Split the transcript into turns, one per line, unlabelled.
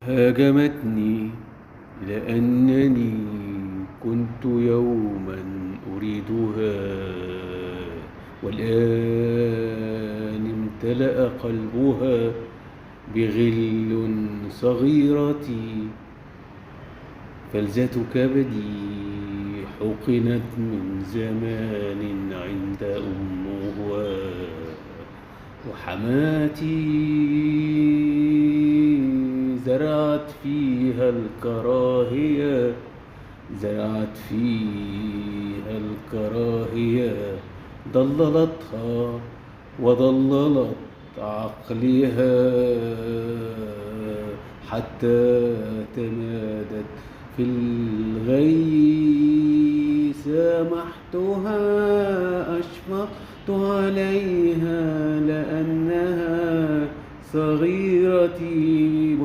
هاجمتني لأنني كنت يوما أريدها، والآن امتلأ قلبها بغل صغيرتي. فلذة كبدي حقنت من زمان عند أمها، وحماتي زرعت فيها الكراهية، زرعت فيها الكراهية، ضللتها وضللت عقلها حتى تمادت في الغي. سامحتها، أشفقت عليها لأنها صغيرتي.